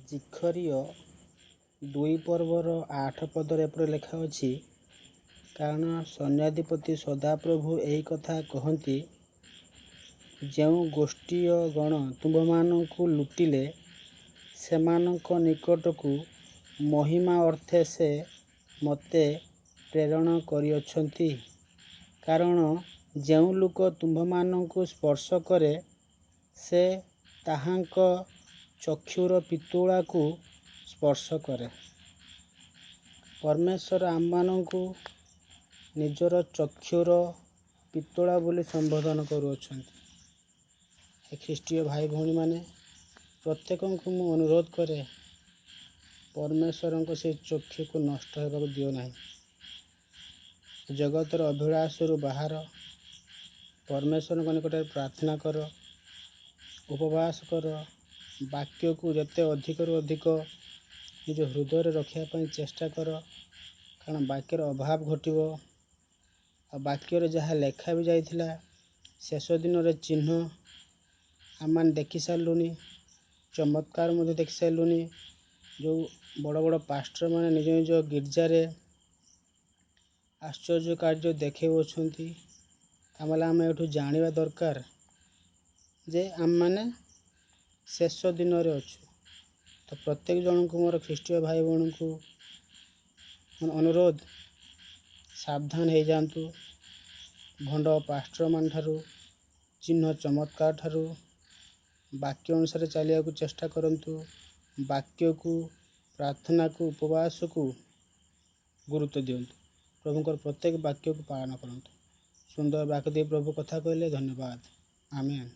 ଜିଖରିୟ 2 ପର୍ବର 8 ପଦରେ ଏପରି ଲେଖା ଅଛି, କାରଣ ସୈନ୍ୟାଧିପତି ସଦାପ୍ରଭୁ ଏହି କଥା କହନ୍ତି, ଯେଉଁ ଗୋଷ୍ଠୀୟ ଗଣ ତୁମ୍ଭମାନଙ୍କୁ ଲୁଟିଲେ, ସେମାନଙ୍କ ନିକଟକୁ ମହିମା ଅର୍ଥେ ସେ ମୋତେ ପ୍ରେରଣ କରିଅଛନ୍ତି। କାରଣ ଯେଉଁ ଲୋକ ତୁମ୍ଭମାନଙ୍କୁ ସ୍ପର୍ଶ କରେ, ସେ ତାହାଙ୍କ ଚକ୍ଷୁର ପିତୁଳାକୁ ସ୍ପର୍ଶ କରେ। ପରମେଶ୍ୱର ଆମମାନଙ୍କୁ ନିଜର ଚକ୍ଷୁର ପିତୁଳା ବୋଲି ସମ୍ବୋଧନ କରୁଅଛନ୍ତି। ହେ ଖ୍ରୀଷ୍ଟୀୟ ଭାଇ ଭଉଣୀମାନେ, ପ୍ରତ୍ୟେକଙ୍କୁ ମୁଁ ଅନୁରୋଧ କରେ, ପରମେଶ୍ୱରଙ୍କ ସେ ଚକ୍ଷୁକୁ ନଷ୍ଟ ହେବାକୁ ଦିଅ ନାହିଁ। ଜଗତର ଅଭିଳାଷରୁ ବାହାର, ପରମେଶ୍ୱରଙ୍କ ନିକଟରେ ପ୍ରାର୍ଥନା କର, ଉପବାସ କର, ବାକ୍ୟକୁ ଯେତେ ଅଧିକରୁ ଅଧିକ ନିଜ ହୃଦୟରେ ରଖିବା ପାଇଁ ଚେଷ୍ଟା କର। କାରଣ ବାକ୍ୟର ଅଭାବ ଘଟିବ। ଆଉ ବାକ୍ୟରେ ଯାହା ଲେଖା ବି ଯାଇଥିଲା, ଶେଷ ଦିନରେ ଚିହ୍ନ ଆମମାନେ ଦେଖି ସାରିଲୁଣି, ଚମତ୍କାର ମଧ୍ୟ ଦେଖି ସାରିଲୁଣି। ଯେଉଁ ବଡ଼ ବଡ଼ ପାଷ୍ଟରମାନେ ନିଜ ନିଜ ଗିର୍ଜାରେ ଆଶ୍ଚର୍ଯ୍ୟ କାର୍ଯ୍ୟ ଦେଖାଉଅଛନ୍ତି, ତାହେଲେ ଆମେ ଏଠୁ ଜାଣିବା ଦରକାର ଯେ ଆମମାନେ ଶେଷ ଦିନରେ ଅଛୁ। ତ ପ୍ରତ୍ୟେକ ଜଣଙ୍କୁ, ମୋର ଖ୍ରୀଷ୍ଟୀୟ ଭାଇ ଭଉଣୀଙ୍କୁ ଅନୁରୋଧ, ସାବଧାନ ହେଇଯାଆନ୍ତୁ ଭଣ୍ଡ ପାଷ୍ଟରମାନ ଠାରୁ, ଚିହ୍ନ ଚମତ୍କାର ଠାରୁ। ବାକ୍ୟ ଅନୁସାରେ ଚାଲିବାକୁ ଚେଷ୍ଟା କରନ୍ତୁ। ବାକ୍ୟକୁ, ପ୍ରାର୍ଥନାକୁ, ଉପବାସକୁ ଗୁରୁତ୍ୱ ଦିଅନ୍ତୁ। ପ୍ରଭୁଙ୍କର ପ୍ରତ୍ୟେକ ବାକ୍ୟକୁ ପାଳନ କରନ୍ତୁ। ସୁନ୍ଦର ବାକ୍ୟ ଦେଇ ପ୍ରଭୁ କଥା କହିଲେ, ଧନ୍ୟବାଦ। ଆମେନ୍।